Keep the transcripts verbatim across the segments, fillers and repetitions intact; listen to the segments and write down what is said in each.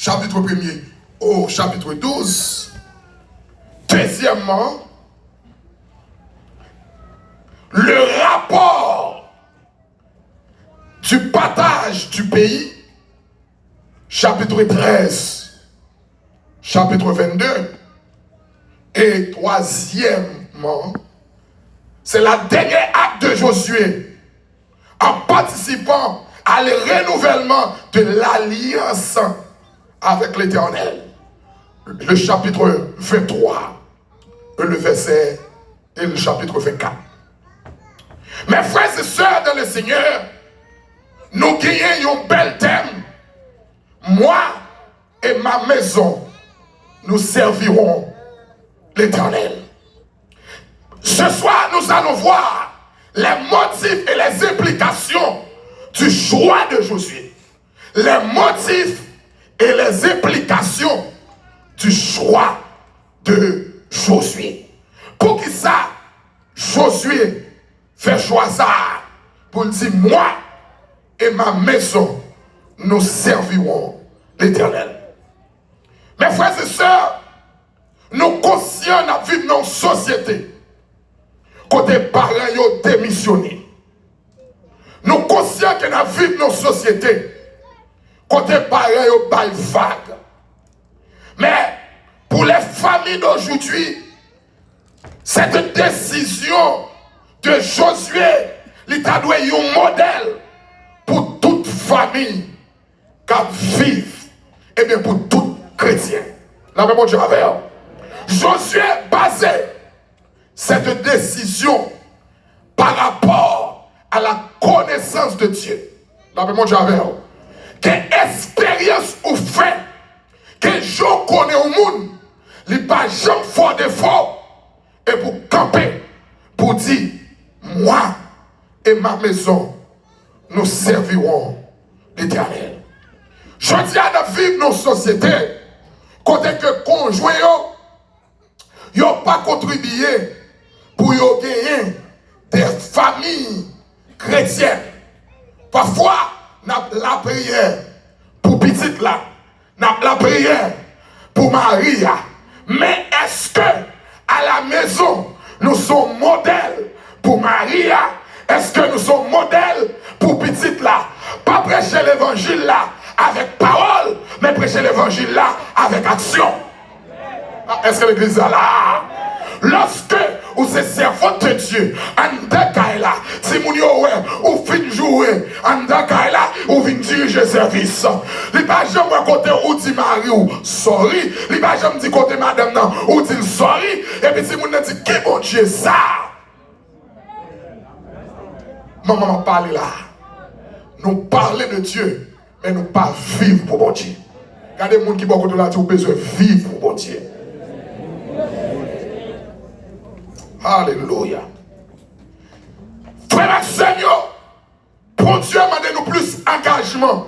chapitre premier au chapitre douze. Deuxièmement, le rapport du partage du pays, chapitre treize, chapitre vingt-deux. Et troisièmement, c'est la dernière acte de Josué en participant à le renouvellement de l'alliance avec l'Éternel. Le chapitre vingt-trois, le verset et le chapitre vingt-quatre. Mes frères et sœurs dans le Seigneur, nou genyen yon bèl tèm. Moi et ma maison, nous servirons l'Éternel. Ce soir, nous allons voir les motifs et les implications du choix de Josué. Les motifs et les implications du choix de Josué. Poukisa Josué fè chwa sa a pou l di, moi et ma maison, nous servirons l'Éternel. Mes frères et sœurs, nou konsyan n ap viv nan yon sosyete kote paran yo demisyone. Nou konsyan ke n ap viv nan yon sosyete kote paran yo bay vag. Men, pour les familles d'aujourd'hui, cette décision de Josué, li ta dwe yon modèl pou tout fanmi k ap viv, ebyen, pou tout kretyen. Lapè Bondye avè w. Josué baze cette décision par rapport à la connaissance de Dieu. Lapè Bondye avè w. Ke esperyans ou fè, ke jan w konnen yon moun, li pa janm fè w defo, epi w kanpe pou w di, moi et ma maison, nous servirons l'Éternel. Jodi a, n ap viv nan yon sosyete kote ke konjwen yo, yo pa kontribiye pou yo genyen de fanmi kretyèn. Pafwa, n ap lapriyè pou pitit la, n ap lapriyè pou mari a. Men èske à la maison, nou se yon modèl pou mari a? Èske nou se yon modèl pou pitit la? Pa preche levanjil la avèk pawòl, men preche levanjil la avèk aksyon. Ah, èske legliz la la? Lòske ou se sèvant de Dye anndan kay la, timoun yo wè ou fin joure anndan kay la, ou vin dirije sèvis. Li pa janm wè kote ou di mari w sorry, li pa janm di kote madanm nan ou di l sorry, epi timoun nan di, ki Bondye sa? Manman m ap pale la. Nou pale de Dye, men nou pa viv pou Bondye. Gade moun ki bò kote w la, di, ou bezwen viv pou Bondye. Alelouya. Frè m ak sè m yo, Bondye mande nou plis angajman.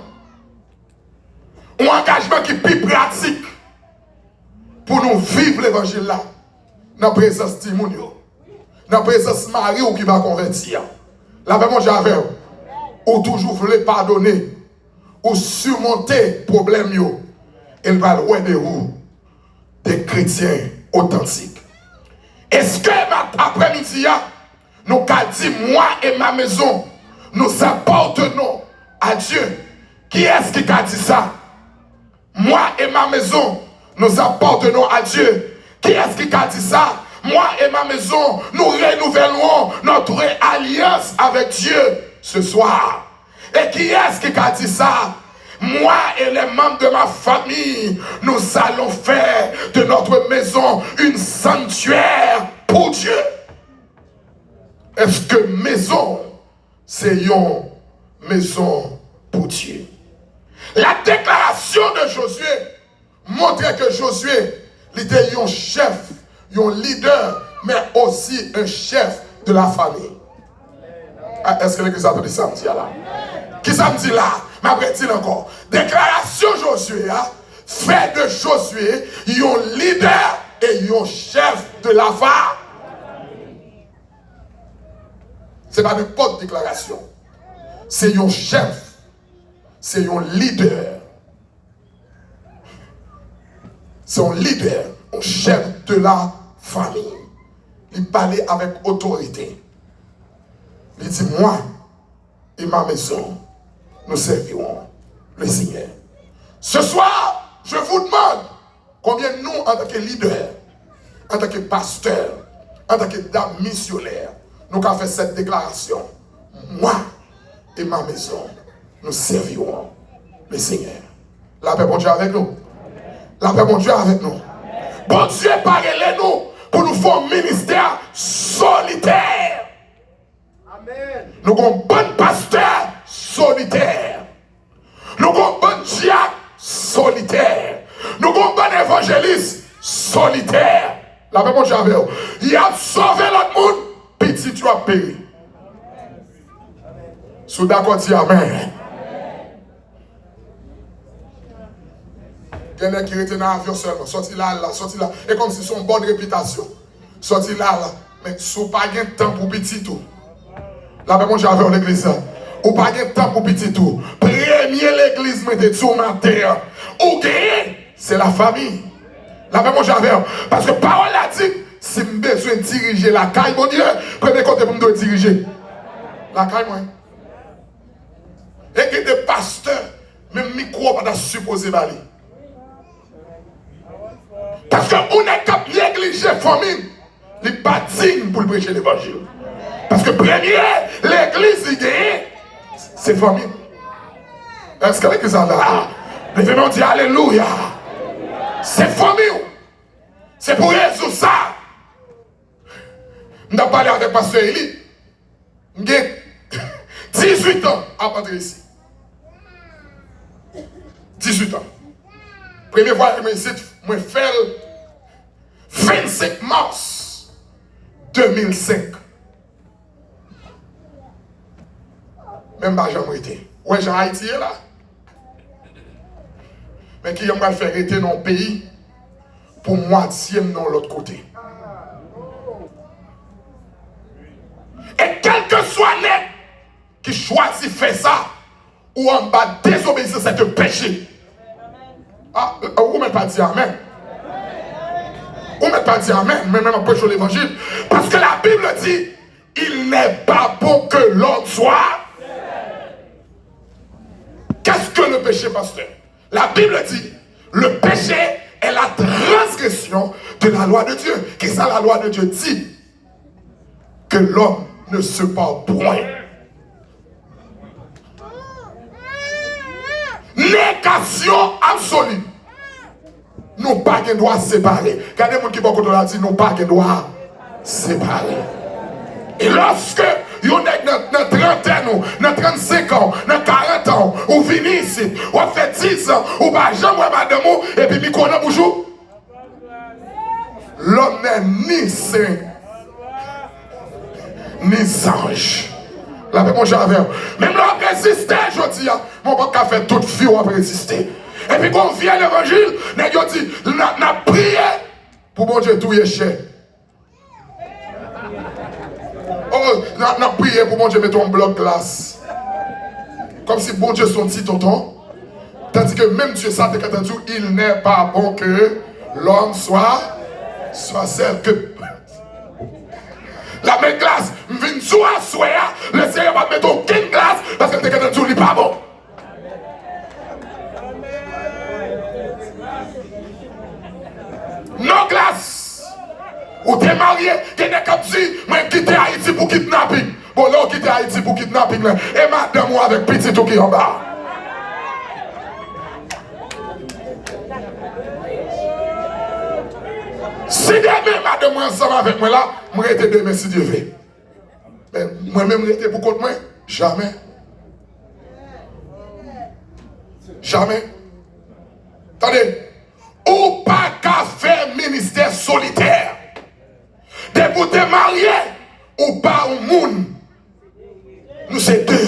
Yon angajman ki pi pratik pou nou viv levanjil la nan prezans timoun yo, nan prezans mari w ki pa konvèti a. Lapè Bondye avè w. Ou toujou vle padone, ou simonte pwoblèm yo, e l pral wè de ou de kretyen otantik. Èske aprèmidi a, nou ka di, moi et ma maison, nous appartenons à Dieu? Kiyès ki ka di sa? Moi et ma maison, nous appartenons à Dieu. Kiyès ki ka di sa? Moi et ma maison, nous renouvelons notre alliance avec Dieu ce soir. Et kiyès ki ka di sa? Moi et les membres de ma famille, nous allons faire de notre maison une sanctuaire pour Dieu. Èske mezon se yon mezon pou Dye? La déclaration de Josué montre ke Josué, li te yon chèf, yon lidè, men osi un chef de la famille. Ah, èske legliz la tande sa m di a la? Ki sa m di la? M ap redi l ankò. Deklarasyon Josué a fè de Josué yon lidè e yon chèf de la famille. Se pa nenpòt deklarasyon. Se yon chèf. Se yon lidè. Se yon lidè, yon chèf de la fanmi. Li pale avèk otorite. Li di, moi et ma maison, nous servirons le Seigneur. Ce soir, je vous demande, combien de nous, en tant que leader, en tant que pasteur, en tant que dame missionnaire, nou ka fè cette déclaration, moi et ma maison, nous servirons le Seigneur. Lapè Bondye avèk nou. Lapè Bondye avèk nou. Bondye pa rele nou pou nou fè yon ministè solitè. Nou gon bann pastè solitè. Nou gon bann dyak solitè. Nou gon bann evanjelis solitè. Lapè Bondye avè w. Y ap sove lòt moun, pitit yo ap peri. Si w dakò, di amèn. Gen nèg ki rete nan avyon sèlman. Sòti la, al la, sòti la. E kòmsi se yon bòn repitasyon. Sòti la, al la. Men si w pa gen tan pou pitit ou, lapè Bondye avè w, legliz la. Ou pa gen tan pou pitit ou. Premye legliz mwen te di w maten an, ou genyen, se lafanmi. Lapè Bondye avè w. Paske pawòl la di, si m bezwen dirije lakay Bondye, premye kote pou m dwe dirije, lakay mwen. E gen de pastè, menm mikwo pa ta sipoze ba li. Paske yon nèg k ap neglije fanmi l, li pa diy pou l preche levanjil. Paske premye legliz li genyen, se fanmi l. Èske legliz la la? Leve men w, di alelouya. Se fanmi w. Se pou rezon sa. M t ap pale avèk pastè Eli. M gen dizuit an ap antre isi. Dizuit an. Premye vwayaj mwen isit, mwen fè l vennsenk mas de mil senk. Men m pa janm rete. Ou wè jan Ayiti ye la? Men kijan m pral fè rete nan yon peyi pou mwatye m nan yon lòt kote? E kèlkeswa nèg ki chwazi fè sa, ou anba dezobeyisans, c'est un péché. Ah, ou mèt pa di amèn. Ou mèt pa di amèn, men m ap preche levanjil. Paske la Bible dit, il n'est pas bon que l'homme soit. Qu'est-ce que le péché, pasteur? La Bible dit, le péché est la transgression de la loi de Dieu. Kisa la lwa de Dye di? Que l'homme ne se pare point. Négasyon absoli. Nou pa gen dwa separe. Gade moun ki bò kote w la, di, nou pa gen dwa separe. E lòske yon nèg nan, nan trantèn ou, nan trannsenk an, nan karant an, ou vini isit, w ap fè diz an, ou pa janm wè madanm ou, epi mikwo nan bouch ou. L'homme n'est ni saint, ni ange. Lapè Bondye avè w. Menm lè w ap reziste jodi a, men w p ap ka fè tout vi w ap reziste. Epi gon vye levanjil, nèg yo di, n a, n ap priye pou Bondye touye chè. Oh, n a, n ap priye pou Bondye mete yon blòk glas. Kòmsi Bondye se yon ti tonton. Tandis que même Dieu sa te ka di w, il n'est pas bon que l'homme soit, soit seul. Que l ap met glas, m vin di w aswè a, Leseyè p ap mete okenn glas, paske l te gentan di w li pa bon. Non glas. Ou te marye, gen nèg k ap di, mwen kite Ayiti pou kidnaping. Bon, lè w kite Ayiti pou kidnaping lan, e madanm ou avèk pitit ou ki anba a? Si demen madanm mwen ansanm avèk mwen la, m rete demen si Dye ve. Men mwen menm rete pou kont mwen? Jamè. Jamè. Tande, ou pa ka fè ministè solitè. Depi w te marye, ou pa yon moun. Nou se de.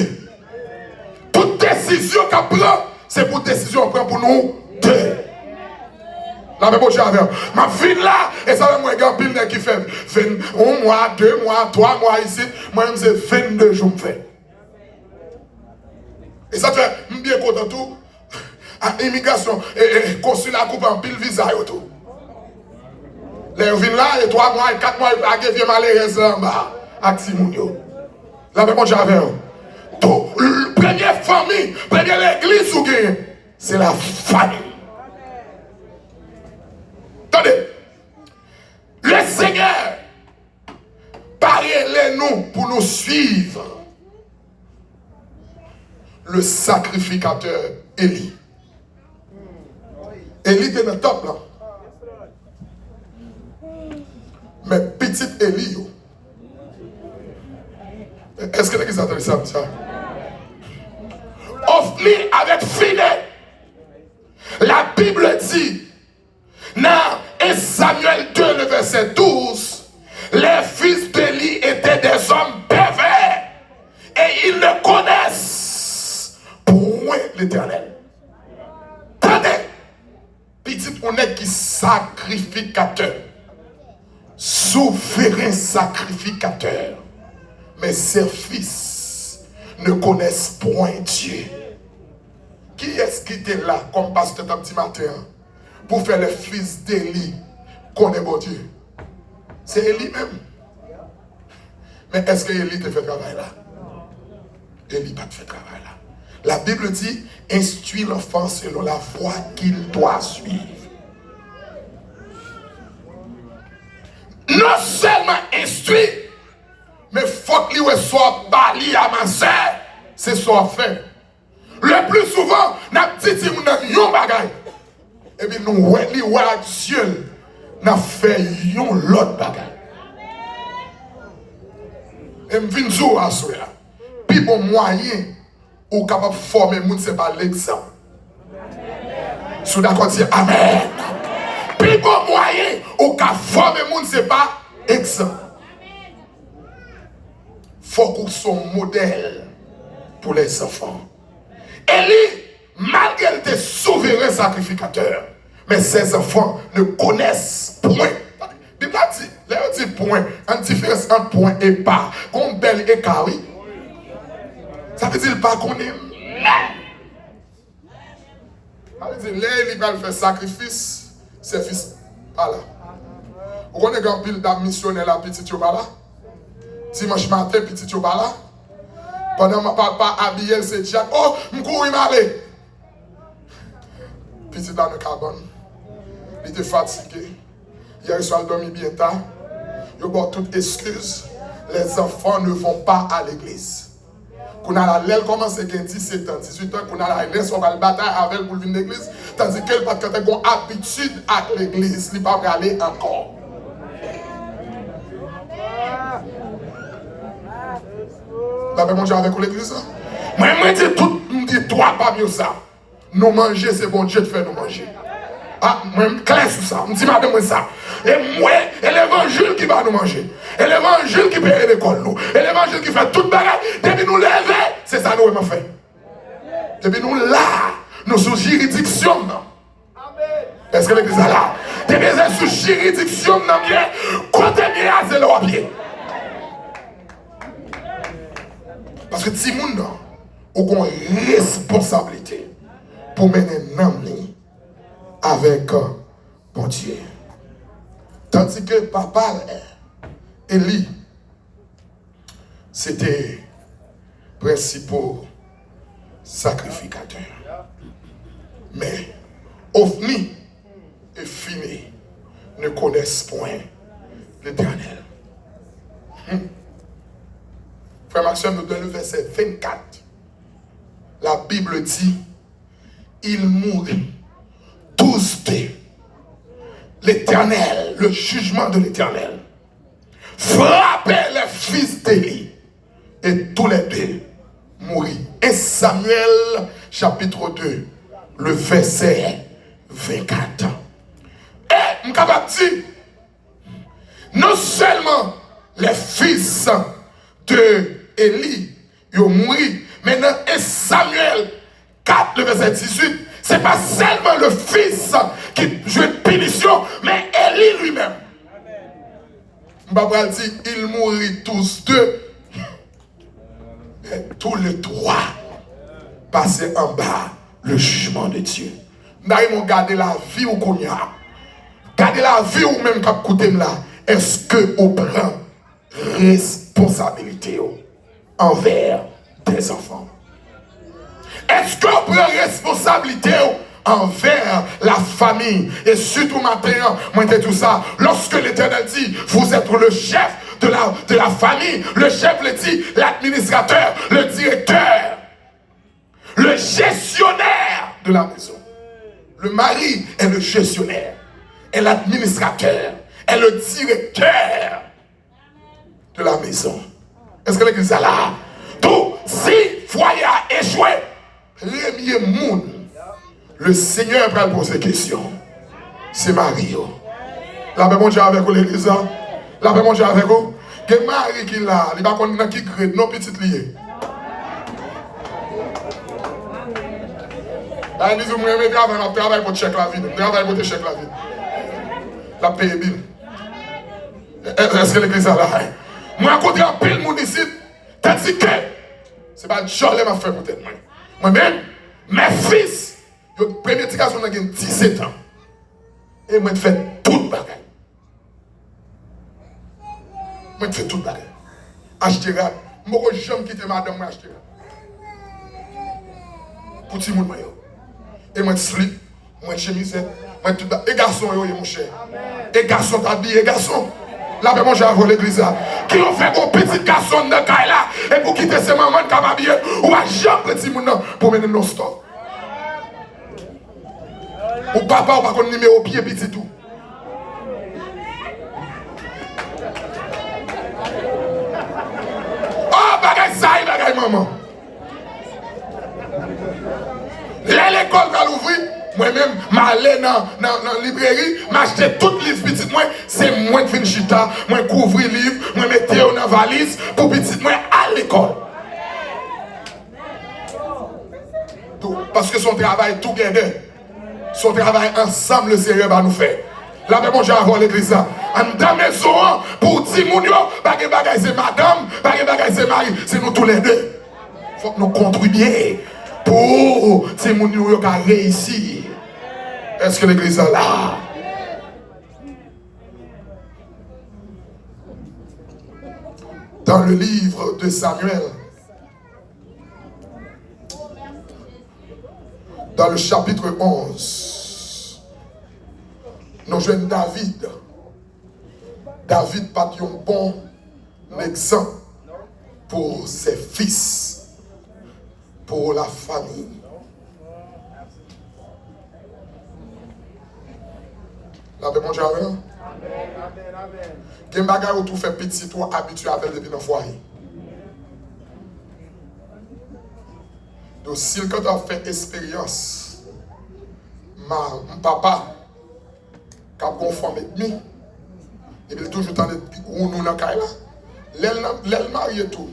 Tout desizyon k ap pran, se pou desizyon pran pou nou de. Lapè Bondye avè w. M ap fin la, e sa fè m wè gen anpil nèg ki fè venn, yon mwa, de mwa, twa mwa isit, mwen menm se vennde jou m fè. E sa fè m byen kontan tou, a imigrasyon, e, e, konsila koupe anpil viza yo tou. Lè yo vin la, e twa mwa, e kat mwa, yo lage vye malerèz la anba ak timoun yo. Lapè Bondye avè w. Tou, l-, premye fanmi, premye legliz ou genyen, se lafanmi. Tande, Lesenyè pa rele nou pou nou swiv le sakrifikatè Eli. Eli te nan tanp lan. Men pitit Eli yo. Èske legliz la tande sa m di a? Ofni avèk Fine. La Bible dit, dans un Samuel deux, le verset douze, les fils d'Éli étaient des hommes pervers et ils ne connaissent point l'Éternel. Tande, pitit yon nèg ki sakrifikatè, souveren sakrifikatè, mais ses fils ne connaissent point Dieu. Kiyès ki te la, kòm pastè t ap di maten an, pou fè le fils d'Éli konnen Bondye? Se Eli menm. Men èske Eli te fè travay la? Eli pa t fè travay la. La Bible dit, instruis l'enfant selon la voie qu'il doit suivre. Non sèlman enstwi, men fòk li wè sa w ap ba li a, masè, se sa w ap fè. Le pli souvan, n ap di timoun nan yon bagay, epi nou wè li wè ak zye l, n ap fè yon lòt bagay. E m vin di w aswè a, pi bon mwayen ou kapab fòme moun se pa legzanp. Si w dakò, di amèn. Pi bon mwayen ou ka fòme moun se pa egzanp. Fòk ou se yon modèl pou lèzanfan. Eli, malgre l te souveren sakrifikatè, men ses enfants ne connaissent point. Bib la di, lè yo di pwen, an diferans ant pwen e pa. Gon bèl eka, wi. Sa vle di l pa konnen men. Sa vle di, lè Eli pral fè sakrifis, sèvis pa la. Ou konnen gen anpil dam misyonè la, pitit yo pa la. Dimanch maten, pitit yo pa la. Pandan papa abiye l, se djak, "Oh, m kouri, m ale." Pitit la nan kabann. Li te fatige. Yè swa, l dòmi byen ta. Yo ba w tout eskiz. Les enfants ne vont pas à l'église. Kounye a la, lè l kòmanse gen disèt an, dizuit an, kounye a la, lè sa w pral batay avè l pou l vin legliz, tandike l pa t gentan gon abitid ak legliz, li pa prale ankò. Lapè Bondye avèk ou, legliz la. Mwen, mwen di tout, m di twa pam yo sa. Nou manje, se Bondye k fè nou manje. A, mwen, m klè sou sa. M di madanm mwen sa. E mwen, e levanjil ki ba nou manje. E levanjil ki peye lekòl nou. E levanjil ki fè tout bagay. Depi nou leve, se sa nou wè m ap fè. Depi nou la, nou sou jiridiksyon m nan. Èske legliz la la? Depi se sou jiridiksyon m nan m ye, kote m ye a, se la w ap ye. Paske timoun nan, ou gon responsablite pou mennen nanm li avèk Bondye. Tandike papa l, Eli, se te prensipal sakrifikatè. Men, Ofni e Fine ne connaissent point l'Éternel. Hmm. Frè m ak sè m, nou dans le verset vingt-quatre, la Bible dit, ils moururent tous deux. L'Éternel, le jugement de l'Éternel, frappèrent les fils d'Éli, et tous les deux moururent. Un Samuel, chapitre deux, le verset vingt-quatre. E m kapab di, non sèlman les fils de Eli yo mouri, men nan un Samuel kat, le vèsè dizuit, se pa sèlman le fils ki jwenn pinisyon, men Eli li menm. M pa pral di, ils moururent tous deux. Et tous les trois passaient en bas le jugement de Dieu. M ta renmen w gade lavi w kounye a. Gade lavi w menm k ap koute m la. Èske ou pran responsabilite w anvè dèzanfan? Èske w pran responsablite w anvè la famille? E sitou maten an, mwen te di w sa, lorsque l'Éternel dit, vous êtes le chef de la, de la famille, le chef vle di l'administrateur, le directeur, le gestionnaire de la maison. Le mari est le gestionnaire, est l'administrateur, est le directeur de la maison. Èske legliz la la? Tou, si fwaye a echwe, premye moun Lesenyè pral poze kesyon, se mari yo. Lapè Bondye avèk ou, legliz la. Lapè Bondye avèk ou. Gen mari ki la, li pa konn nan ki grade non pitit li ye. Bagay li di, "Mwen renmen travay, m ap travay pou chèk la vini. M travay pou chèk la vini." L ap peye bil. È-, è-, èske legliz la la? Mwen rankontre anpil moun isit, tandike se pa djòlè m ap fè pou tèt mwen. Mwen menm, mè fis, yo, premye ti gason nan gen disèt an. E mwen t fè tout bagay. Mwen t fè tout bagay. Achte rad. M poko janm kite madanm mwen achte rad. Pou timoun mwen yo. E mwen t slip, mwen t chemizèt, mwen t tout ba-, e gason yo ye, monchè. E gason t abiye gason. Lapè Bondye avè w, legliz la. Ki yo fè gon pitit gason anndan kay la, epi w kite se manman l k ap abiye, ou pa janm pran timoun nan pou mennen l nan stò. Ou papa, ou pa konn nimewo pye pitit ou. Oh, bagay sa e bagay manman. Lè lekòl pral ouvri, mwen menm, m ale nan, nan, nan libreri, m achte tout liv pitit mwen, se mwen k vin chita, mwen kouvri liv, mwen mete yo nan valiz pou pitit mwen al lekòl. Tou, paske se yon travay together. Se yon travay ansanm Lesenyè ba nou fè. Lapè Bondye avè w, legliz la. Anndan mezon an, pou timoun yo, pa gen bagay se madanm, pa gen bagay se mari, se nou toulède. Fòk nou kontribye pou timoun nou yo ka reyisi. Èske legliz la la? Dans le livre de Samuel, dans le chapitre onze, nou jwenn David. David pa t yon bon egzanp pou ses fils, pou la famille. Lapè Bondye avè w. Gen bagay ou tou fè pitit ou abitye avè l depi nan fwaye. Donk, si l gentan fè esperyans, ma, m papa, k ap gon fanm edmi, epi l toujou tande wounou nan kay la. Lè l nan, lè l marye tou,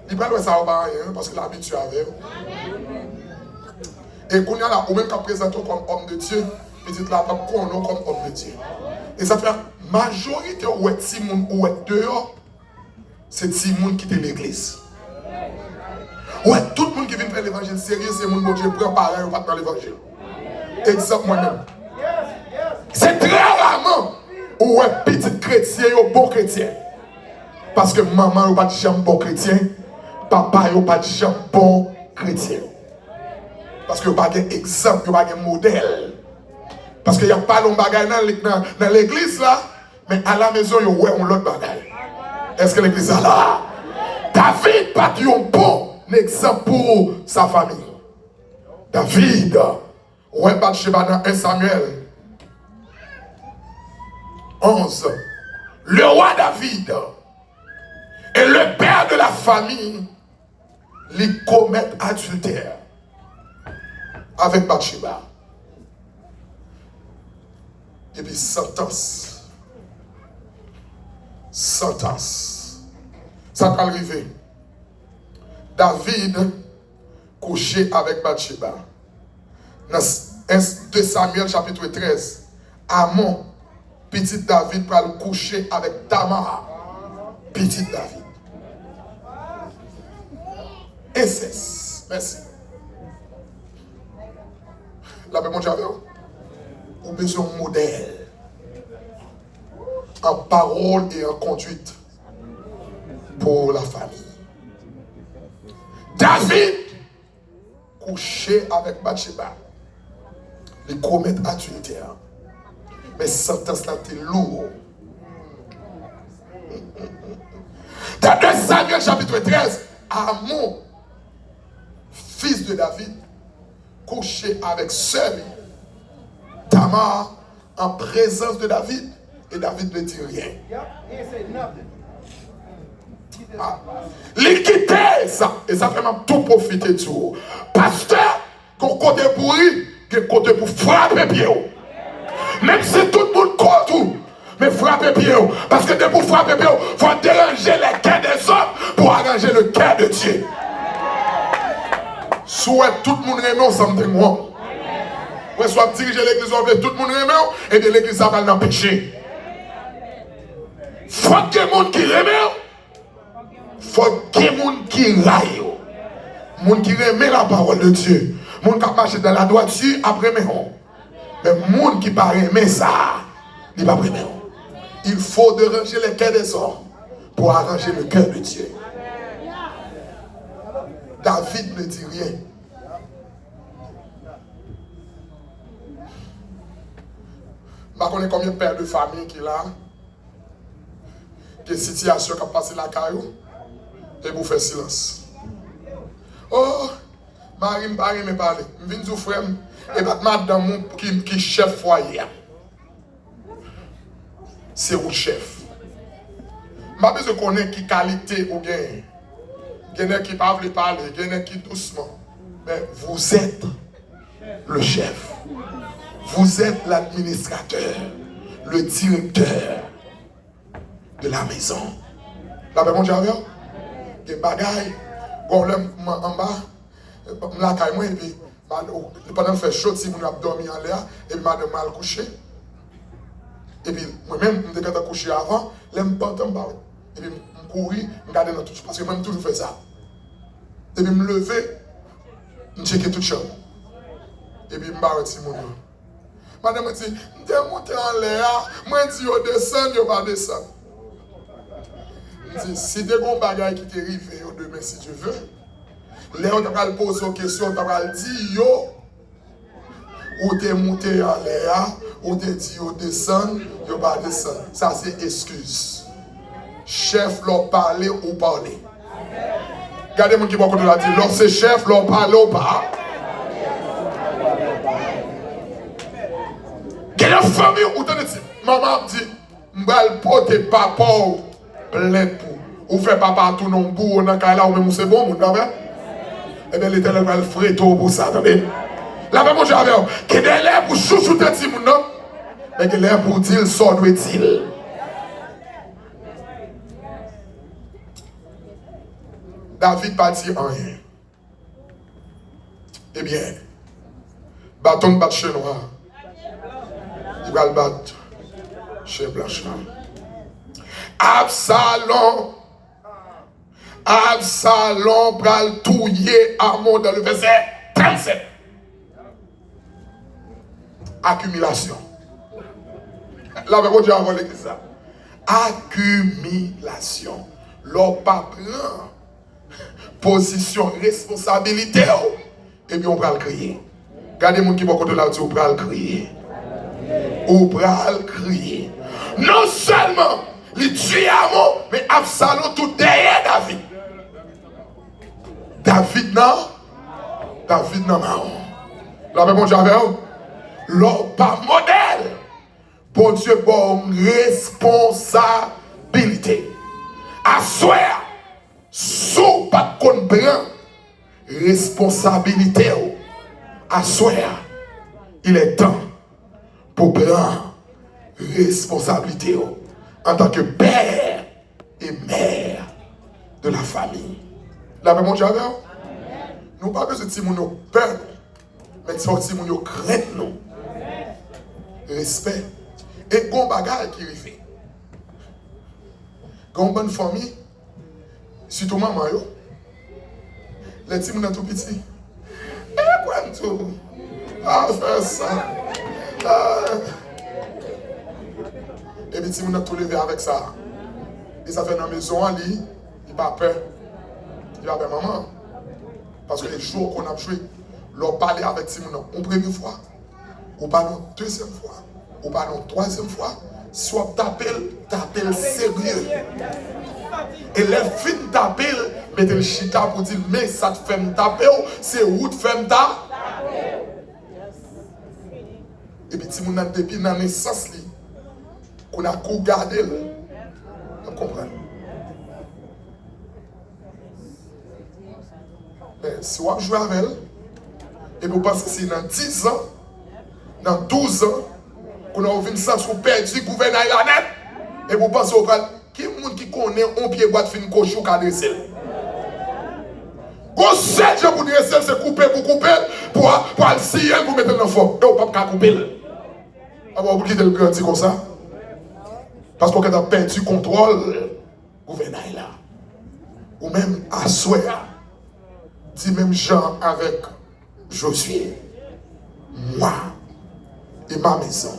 li pral wè sa yo pa anyen, paske l abitye avè yo. E kounye a la, ou menm k ap prezante w kòm homme de Dieu, pitit la p ap konnen w kòm homme de Dieu. E sa fè majorite ou wè timoun ou wè deyò, se timoun ki te legliz. Ou wè, tout moun ki vin fè levanjil serye, se moun Bondye pran paran yo pa t nan levanjil. Egzanp mwen menm. Se trè raman ou wè pitit kretyen yo bon kretyen. Paske manman yo pa t janm bon kretyen, papa yo pa t janm bon kretyen. Paske yo pa gen egzanp, yo pa gen modèl. Paske y ap pale yon bagay nan, nan, nan legliz la, men alamezon yo wè yon lòt bagay. Èske legliz la la? David pa t yon bon egzanp pou sa fami. David, wè Batcheba nan en Samyèl onz. Le roi David est le père de la famille, li komèt adiltè avèk Batcheba. Epi santans. Santans. Sa pral rive. David kouche avèk Batcheba. Nan s-, en, de Samyèl chapit trèz, Amnon, pitit David, pral kouche avèk Tamar, pitit David. Ensès. Mèsi. Lapè Bondye avè w. Ou bezwen yon modèl. en parole et en conduite pour la famille. David kouche avèk Batcheba. Li komèt adiltè. Men santans la te lou. D'après Samuel chapitre treize, Amnon, fils de David, kouche avèk sè li, Tamar, en présence de David, et David ne dit rien. Ah. Li kite sa, e sa fè m ap tou pwofite di w, pastè, gon kote pou ri, gen kote pou frape pye w. Menm si tout moun kont ou, men frape pye w. Paske depi w frape pye w, fò w deranje les cœurs des hommes pour arranger le cœur de Dieu. Si w wè tout moun renmen w, something wrong. Wè, si w ap dirije legliz, w ap vle tout moun renmen w, ebyen legliz sa pral nan peche. Fòk gen moun ki renmen w, fòk gen moun ki rayi w. Moun ki renmen la parole de Dieu, moun k ap mache dans la droiture ap renmen w. Men moun ki pa renmen sa, li p ap renmen w. Il faut déranger les cœurs des hommes pour arranger le cœur de Dieu. David ne dit rien. M pa konnen konbyen pè de fanmi ki la, gen sitiyasyon k ap pase lakay ou, epi w fè silans. Oh, mari m pa renmen pale. M vin di w, frè m, e pa t madanm ou ki, ki chèf fwaye a. Se ou chèf. M pa bezwen konnen ki kalite ou genyen. Gen nèg ki pa vle pale, gen nèg ki dousman. Men vous êtes le chef. Vous êtes l'administrateur, le directeur de la maison. Lapè Bondye avè w. Gen bagay, gon lè m anba, m lakay mwen, epi pandan l fè cho, timoun yo ap dòmi anlè a, epi madanm mwen al kouche. Epi mwen menm, m te gentan kouche avan, lè m pantan, m pa wè. Epi m kouri, m gade nan tout, paske mwen, m toujou fè sa. Epi m leve, m tcheke tout chanm. Epi m pa wè timoun yo. Madanm mwen di, m te moute anlè a, mwen di yo desann, yo pa desann. M di, si te gon bagay ki te rive yo demen, si Dye ve, lè yo ta pral poze w kesyon, w ta pral di yo, ou te moute anlè a, ou te di yo desann, yo pa desann. Sa se eskiz. Chèf, lè w pale, ou pale. Gade moun ki bò kote w la, di, lè w se chèf, lè w pale, ou pa. Gen nan fanmi, ou tande ti manman ap di, m pral pote papa w plent pou ou. Ou fè papa a tounen yon bouwo nan kay la, ou menm ou se bon moun, pa vre? Ebyen, Letènèl pral frete w pou sa, tande. Lapè Bondye avè w. Gen de lè pou chouchoute timoun nan, men gen lè pou di l sa w dwe di l. David pa di anyen. Ebyen, baton bat chen nwa, li pral bat chen blanch lan. Absalon, Absalon pral touye Amnon dans le verset trannsenk. Akimilasyon. Lapè Bondye avè w, legliz la. Akimilasyon. Lè w pa pran pozisyon responsabilite w, ebyen, ou pral kriye. Gade moun ki bò kote w la, di, ou pral kriye. Ou pral kriye. Non sèlman li tiye Amnon, men Absalon tou dèyè David. David nan, David nan mawon. Lapè Bondye avè w. Lè w pa modèl, Bondye ba w responsabilite. Aswè a, si w pa t konn pran responsabilite w, aswè a, il est temps pou pran responsabilite w antanke pè e mè de la fami. Lapè Bondye avè w. Nou pa bezwen timoun yo pè nou, men fòk timoun yo krent nou. Respè. E gon bagay ki rive. Gon bann fanmi, sitou manman yo, lè timoun nan tou piti, e kwè m tou, pa fè sa. Ah. Epi Timoun nan tou leve avèk sa. E sa fè nan mezon an, li, li pa pè. Li pa pè manman. Paske e jwe w konn ap jwe. Lè w pale avèk timoun nan yon premye fwa, ou pale yon dezyèm fwa, ou pale yon twazyèm fwa, si w ap tape l, tape l serye. E lè l fin tape l, mete l chita pou di l, men sa k fè m tape w, se ou k fè m ta. Epi timoun nan depi nan nesans li, kounye a kou gade l, l ap konprann. Men si w ap jwe avè l, epi w panse si nan diz an, nan douz an, kounye a w vin santi w pèdi gouvènay la nèt, epi w panse w pral, ki moun ki konnen yon pye bwa t fin kochi w ka drese l? Gon sèl jan pou drese l, se koupe pou koupe l, pou a- pou al siye l, pou mete l nan fòm. E w p ap ka koupe l. Apa w pou kite l grandi konsa? Paske w gentan pèdi kontwòl gouvènay la. Ou menm, aswè a, di menm jan avèk Josué, moi et ma maison.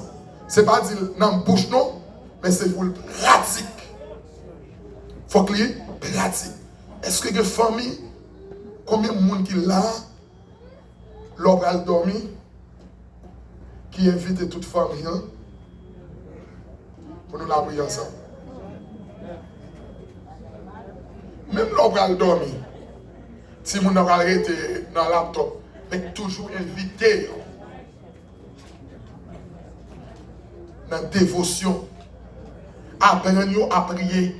Se pa di l nan bouch non, men se pou l pratik. Fòk li pratik. Èske gen fanmi? Konbyen moun ki la, lè w pral dòmi, ki envite tout fanmi an pou nou lapriyè ansanm? Menm lè w pral dòmi, timoun nan pral rete nan laptòp, men toujou envite yo nan devosyon. Aprann yo a priye.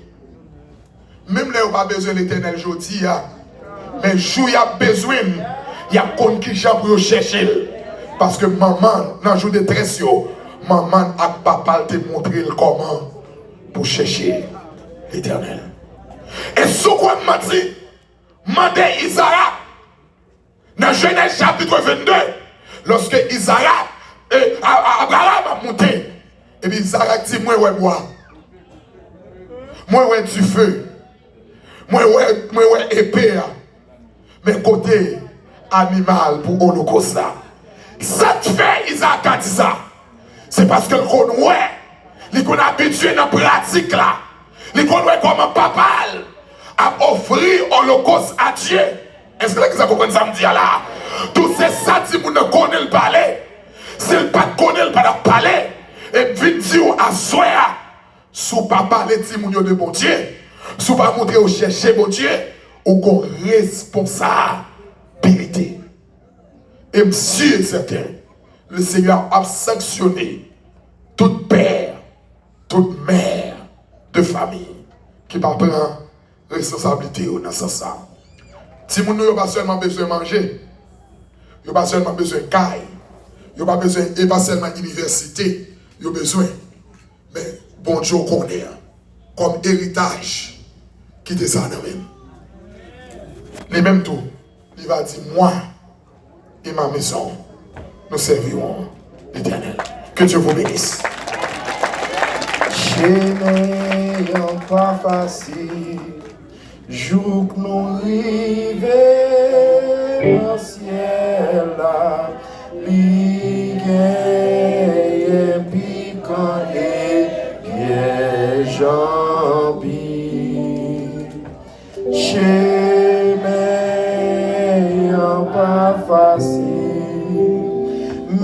Menm lè yo pa bezwen Letènèl jodi a, men jou y ap bezwen l, y ap konn kijan pou yo chèche l. Paske manman, nan jou detrès yo, manman ak papa l te montre l kòman pou chèche Letènèl. E si w kwè m manti, mande Izarak. Nan Jenèz chapit vennde, lòske Izarak, e, A- A- Abraram ap moute, epi Izarak di, mwen wè bwa, mwen wè dife, mwen wè, mwen wè epe a, men kote animal pou olokòs la? Sa k fè Izarak ka di sa? Se paske l konn wè, li konn abitye nan pratik la. Li konn wè kòman papa l ap ofri olokòs a Dye. Èske legliz la konprann sa m di a la? Tou se sa timoun nan konnen l pale. Si l pa t konnen l pa t ap pale. E m vin di w aswè a, si w pa pale timoun yo de Bondye, si w pa montre yo chèche Bondye, ou gon responsabilite. E m si e sèten, Lesenyè ap sanksyone tout pè, tout mè de fanmi ki pa pran responsablite yo nan sans sa. Timoun nou yo pa sèlman bezwen manje, yo pa sèlman bezwen kay, yo pa bezwen, e pa sèlman inivèsite yo bezwen. Men Bondye w konnen an, kòm eritaj, kite sa nan men m. Li menm tou, li va di, moi et ma maison, nous servirons l'Éternel. Que Dieu vous bénisse. Chemen an pa fasil, jouk nou rive nan syèl la, li genyen pikan e pyèj anpil. Chemen an pa fasil,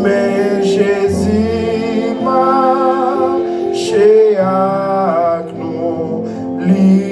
men Jezi mache ak nou, li